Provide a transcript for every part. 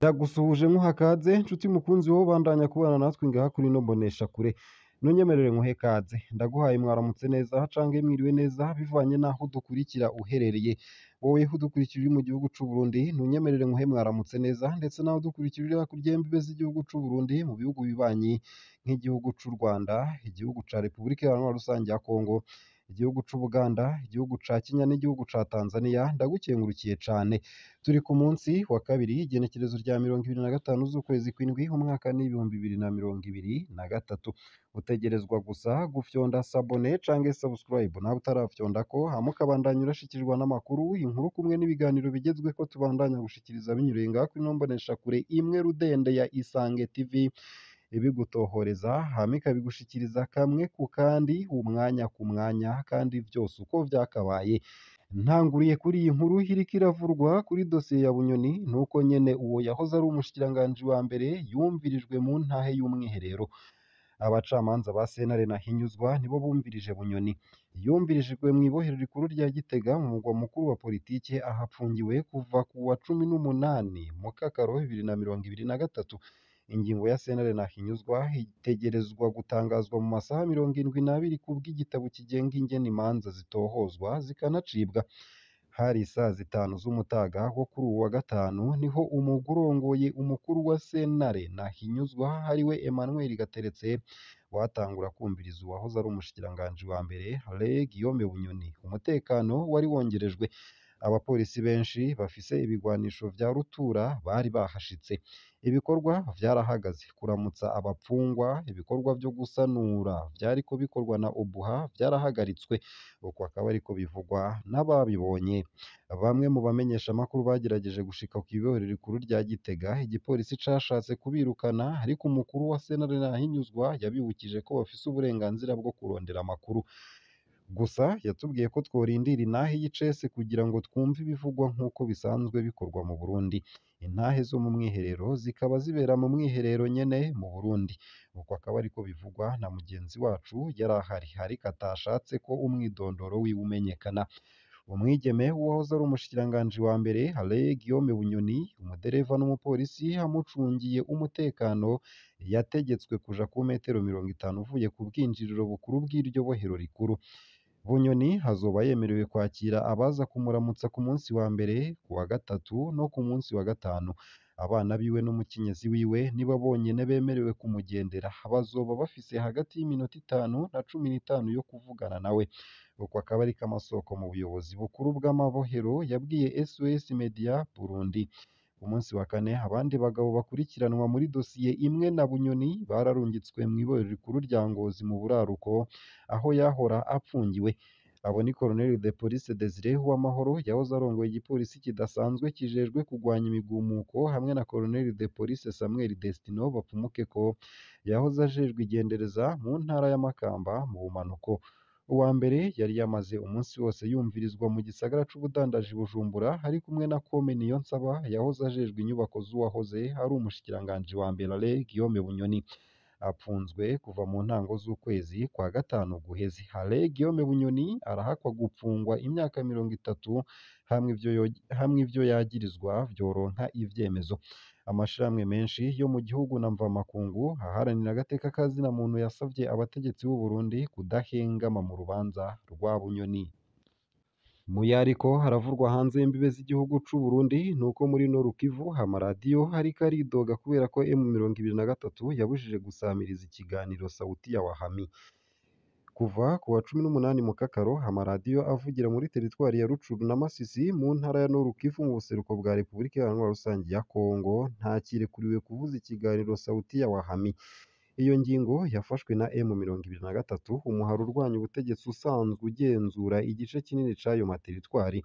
Ndagusuhuje nkuha kaze nshuti mukunzi wowe ubandanya kubana natwe ngaha kuri ino mboneshakure, ntunyemerere nkuhe kaze, ndaguhaye mwaramutse neza canke mwiriwe neza bivanye n'aho udukurikira uherereye. Wowe udukurikira uri mu gihugu c'u Burundi ntunyemerere nkuhe mwaramutse neza, ndetse nawe udukurikira uri hakurya y'imbibe z'igihugu c'u Burundi mu bihugu bibanyi nk'igihugu c'u Rwanda, igihugu ca Repubulika Iharanira Rusange ya Kongo, igihugu c'Ubuganda, igihugu ca Kenya n'igihugu ca Tanzania, ndagukengurukiye cane. Turi ku munsi wa kabiri igenekerezo rya 25 z'ukwezi kw'indwi umwaka n'2023. Utegerezwa gusa gufyonda sabone canke subscribe nawe utarafyondako, hama ukabandanya urashikirwa n'amakuru, inkuru kumwe n'ibiganiro bigezweko tubandanya gushikiriza binyuriye ngaha kuri ino mboneshakure imwe rudende ya Isange TV, ibigutohoreza hama ikabigushikiriza kamwe ku kandi, umwanya ku mwanya, kandi vyose uko vyakabaye. Ntanguriye kuri iyi nkuru iriko iravurwa kuri dosiye ya Bunyoni, nuko nyene uwo yahoze ari umushikiranganji wa mbere yumvirijwe mu ntahe y'umwiherero. Abacamanza ba sentare Ntahinyuzwa nibo bumvirije Bunyoni. Yumvirijwe mw'ibohero rikuru rya Gitega mu mugwa mukuru wa politike, ahapfungiwe kuva ku wa 18 Mukakaro 2023. Ingingo ya sentare Ntahinyuzwa itegerezwa gutangazwa mu masaha 72 kubw'igitabo kigenga ingene imanza zitohozwa zikanacibwa. Hari isaa 5 z'umutaga wo kuri uwu wa gatanu niho umugwi urongoye umukuru wa sentare Ntahinyuzwa ariwe Emmanuel Gateretse watangura kumviriza uwahoze ari umushikiranganji wa mbere Alain Guillaume Bunyoni. Umutekano wari wongerejwe, abapolisi benshi bafise ibigwanisho vya rutura bari bahashitse. Ibikorwa vyarahagaze, kuramutsa abapfungwa, ibikorwa vyo gusanura vyariko bikorwa na Obuha vyarahagaritswe. Uko akaba ariko bivugwa n'ababibonye. Bamwe mu bamenyeshamakuru bagerageje gushika kw'ibohero rikuru rya Gitega, igipolisi cashatse kubirukana, ariko umukuru wa sentare Ntahinyuzwa yabibukije ko bafise uburenganzira bwo kurondera amakuru. Gusa yatubwiye ko tworindira intahe y'icese kugira ngo twumve ibivugwa nk'uko bisanzwe bikorwa mu Burundi. Intahe zo mu mwiherero zikaba zibera mu mwiherero nyene mu Burundi. Uko akaba ariko bivugwa na mugenzi wacu yari ahari, ariko atashatse ko umwidondoro wiwe umenyekana. Umwigeme w'uwahoze ari umushikiranganji wa mbere Alain Guillaume Bunyoni, umudereva n'umupolisi amucungiye umutekano, yategetswe kuja ku metero 50 uvuye ku bwinjiriro bukuru bw'iryo bohero rikuru. Bunyoni azoba yemerewe kwakira abaza kumuramutsa ku munsi wa mbere, ku wa gatatu no ku munsi wa gatanu. Abana biwe n'umukenyezi wiwe nibo bonyene bemerewe kumugendera, bazoba bafise hagati y'iminota 5 na 15 yo kuvugana nawe. Uko akaba ariko amasoko mu buyobozi bukuru bw'amabohero yabwiye SOS Media Burundi. Ku munsi wa kane abandi bagabo bakurikiranwa muri dosiye imwe na Bunyoni bararungitswe mw'ibohero rikuru rya Ngozi mu buraruko, aho yahora apfungiwe. Abo ni Colonel de Police Desire Uwamahoro yahoze arongoye igipolisi kidasanzwe kijejwe kugwanya imigumuko, hamwe na Colonel de Police Samuel Destino Bapfumukeko yahoze ajejwe igendereza mu ntara ya Makamba mu bumanuko. Uwa mbere yari yamaze umunsi wose yumvirizwa mu gisagara c'ubudandaji Bujumbura, ari kumwe na Kome Niyonsaba yahoze ajejwe inyubako z'uwahoze ari umushikiranganji wa mbere Alain Guillaume Bunyoni. Apfunzwe kuva mu ntango z'ukwezi kwa gatanu guheze. Alain Guillaume Bunyoni arahakwa gupfungwa imyaka 30 hamwe ivyo yagirizwa vyoronka ivyemezo. Amashirahamwe menshi yo mu gihugu na mvamakungu aharanira agateka ka zina muntu yasavye abategetsi b'u Burundi kudahengama mu rubanza rwa Bunyoni. Muyariko haravurwa hanze y'imbibe z'igihugu c'u Burundi nuko muri Nord Kivu amaradiyo ariko aridoga kubera ko M23 yabujije gusamiriza ikiganiro Sauti ya Wahami. Kuva ku wa 18 Mukakaro amaradiyo avugira muri teritwari ya Rucuru na Masisi mu ntara ya Nord Kivu mu buseruko bwa Repubulika Iharanira Rusange ya Kongo ntakirekuriwe kuvuza ikiganiro Sauti ya Wahami. Iyo ngingo yafashwe na M23, umuhari urwanya ubutegetsi usanzwe ugenzura igice kinini c'ayo materitwari.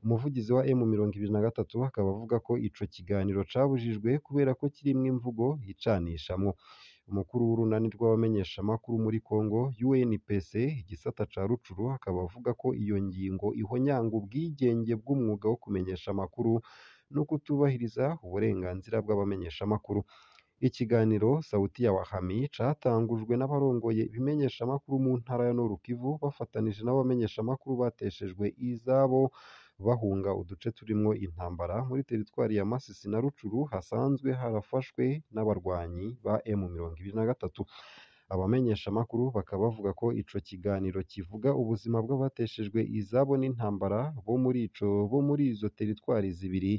Umuvugizi wa M23 akaba avuga ko ico kiganiro cabujijwe kubera ko kirimwo imvugo icanishamwo. Umukuru w'urunani rw'abamenyeshamakuru muri Kongo UNPC igisata ca Rucuru akaba avuga ko iyo ngingo ihonyanga ubwigenge bw'umwuga wo kumenyesha amakuru no kutubahiriza uburenganzira bw'abamenyeshamakuru. Ikiganiro Sauti ya Wahami catangujwe n'abarongoye ibimenyeshamakuru mu ntara ya Nord Kivu bafatanije n'abamenyeshamakuru bateshejwe izabo bahunga uduce turimwo intambara muri teritwari ya Masisi na Rucuru hasanzwe harafashwe n'abarwanyi ba M23. Abamenyeshamakuru bakaba bavuga ko ico kiganiro kivuga ubuzima bw'abateshejwe izabo n'intambara bo muri izo teritwari zibiri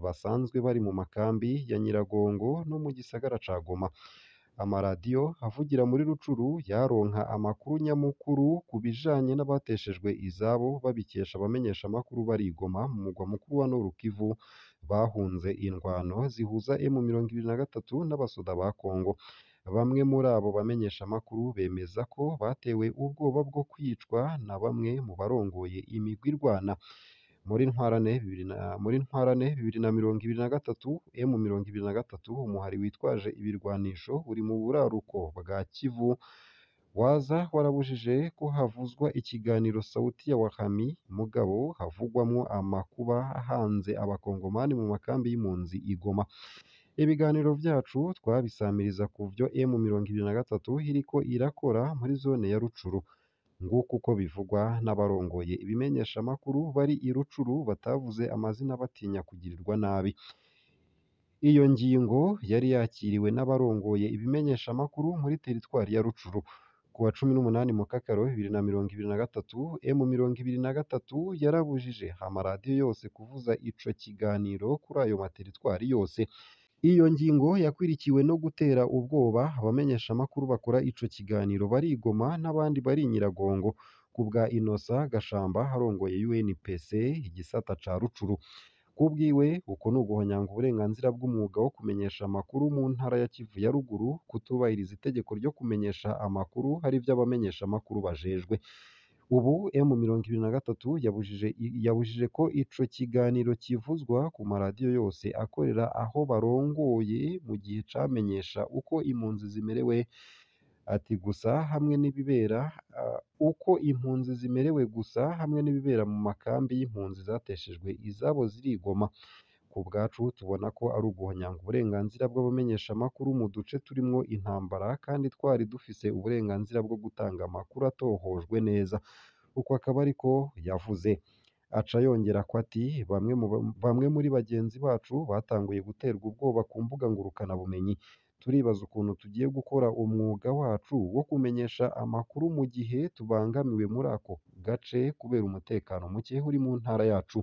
basanzwe bari mu makambi ya Nyiragongo no mu gisagara ca Goma. Amaradiyo avugira muri Rucuru yaronka amakuru nyamukuru ku bijanye n'abateshejwe izabo babikesha abamenyeshamakuru bari i Goma mu mugwa mukuru wa Nord Kivu bahunze indwano zihuza M23 n'abasoda ba Congo. Bamwe muri abo bamenyeshamakuru bemeza ko batewe ubwoba bwo kwicwa na bamwe mu barongoye imigwi irwana. Muri Ntwarante 2023 M23 umuhari witwaje ibirwanisho uri mu buraruko bwa Kivu waza warabujije ko havuzwa ikiganiro Sauti ya Wahami mugabo havugwamwo amakuba ahanze abakongomani mu makambi y'impunzi i Goma. Ibiganiro vyacu twabisamiriza ku vyo M23 iriko irakora muri zone ya Rucuru. Nguko uko bivugwa n'abarongoye ibimenyeshamakuru bari i Rucuru batavuze amazina batinya kugirirwa nabi. Iyo ngingo yari yakiriwe n'abarongoye ibimenyeshamakuru muri teritwari ya Rucuru. Ku wa 18 Mukakaro 2023 M23 yarabujije amaradiyo yose kuvuza ico kiganiro kuri ayo materitwari yose. Iyo ngingo yakwirikiwe no gutera ubwoba abamenyeshamakuru bakora ico kiganiro bari i Goma n'abandi bari i Nyiragongo. Ku bwa Innocent Gashamba arongoye UNPC igisata ca Rucuru. Kubwiwe uko ni uguhonyanga uburenganzira bw'umwuga wo kumenyesha amakuru mu ntara ya Kivu ya ruguru, kutubahiriza itegeko ryo kumenyesha amakuru hari ivyo abamenyeshamakuru bajejwe. Ubu M23 yabujije ko ico kiganiro kivuzwa ku maradiyo yose akorera aho barongoye mu gihe camenyesha uko impunzi zimerewe. Ati gusa hamwe n'ibibera uko impunzi zimerewe gusa hamwe n'ibibera mu makambi y'impunzi zateshejwe izabo ziri i Goma. Ku bwacu tubona ko ari uguhonyanga uburenganzira bw'abamenyeshamakuru mu duce turimwo intambara kandi twari dufise uburenganzira bwo gutanga amakuru atohojwe neza. Uko akaba ariko yavuze. Aca yongera ko ati bamwe muri bagenzi bacu batanguye guterwa ubwoba ku mbuga ngurukanabumenyi. Turibaza ukuntu tugiye gukora umwuga wacu wo kumenyesha amakuru mu gihe tubangamiwe muri ako gace kubera umutekano muke uri mu ntara yacu.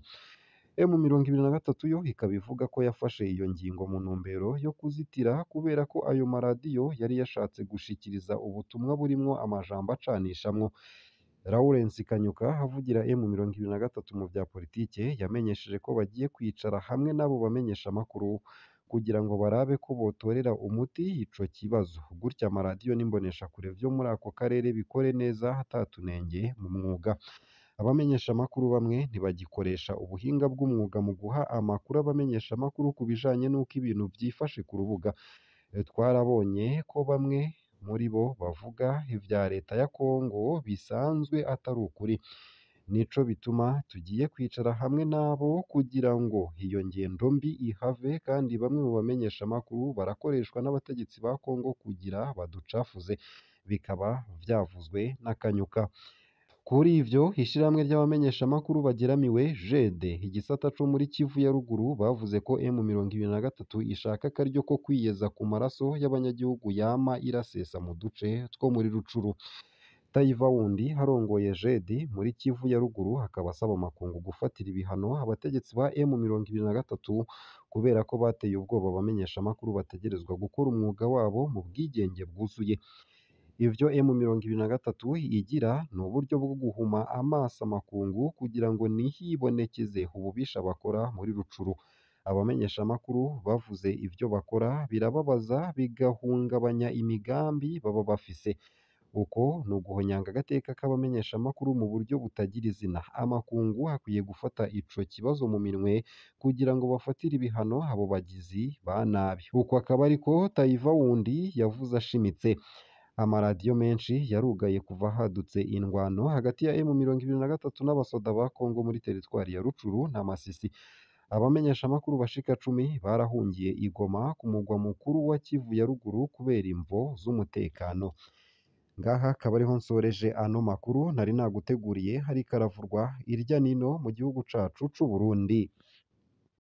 M23 yo ikaba ivuga ko yafashe iyo ngingo mu ntumbero yo kuzitira kubera ko ayo maradiyo yari yashatse gushikiriza ubutumwa burimwo amajambo acanishamwo. Lawrence Kanyuka avugira M23 mu vya politike yamenyesheje ko bagiye kwicara hamwe n'abo bamenyeshamakuru kugira ngo barabe ko botorera umuti ico kibazo, gutya amaradiyo n'imboneshakure vyo muri ako karere bikore neza atatunenge mu mwuga. Abamenyeshamakuru bamwe ntibagikoresha ubuhinga bw'umwuga mu guha amakuru abamenyeshamakuru ku bijanye n'uko ibintu vyifashe ku rubuga. Twarabonye ko bamwe muri bo bavuga ivya leta ya Congo bisanzwe atari ukuri. Nico bituma tugiye kwicara hamwe nabo kugira ngo iyo ngendo mbi ihave, kandi bamwe mu bamenyeshamakuru barakoreshwa n'abategetsi ba Congo kugira baducafuze, bikaba vyavuzwe na Kanyuka. Kuri ivyo ishirahamwe ry'abamenyeshamakuru bageramiwe JED igisata co muri Kivu ya ruguru bavuze ko M23 ishaka akaryo ko kwiyeza ku maraso y'abanyagihugu yama irasesa mu duce two muri Rucuru. Taiva wundi arongoye JED muri Kivu ya ruguru akaba asaba amakungu gufatira ibihano abategetsi ba M23 kubera ko bateye ubwoba abamenyeshamakuru bategerezwa gukora umwuga wabo mu bwigenge bwuzuye. Ivyo M23 igira ni uburyo bwo guhuma amaso amakungu kugira ngo ntihibonekeze ububisha bakora muri Rucuru. Abamenyeshamakuru bavuze ivyo bakora birababaza bigahungabanya imigambi baba bafise. Uko ni uguhonyanga agateka k'abamenyeshamakuru mu buryo butagira izina. Amakungu akwiye gufata ico kibazo mu minwe kugira ngo bafatire ibihano abo bagizi ba nabi. Uko akaba ariko Taiva wundi yavuze ashimitse. Amaradiyo menshi yarugaye kuva hadutse indwano hagati ya M23 n'abasoda ba Congo muri teritwari ya Rucuru na Masisi. Abamenyeshamakuru bashika 10 barahungiye i Goma ku mugwa mukuru wa Kivu ya ruguru kubera imvo z'umutekano. Ngaha akaba ariho nsoreje ano makuru nari naguteguriye, hariko aravurwa irya nino mu gihugu cacu c'Uburundi.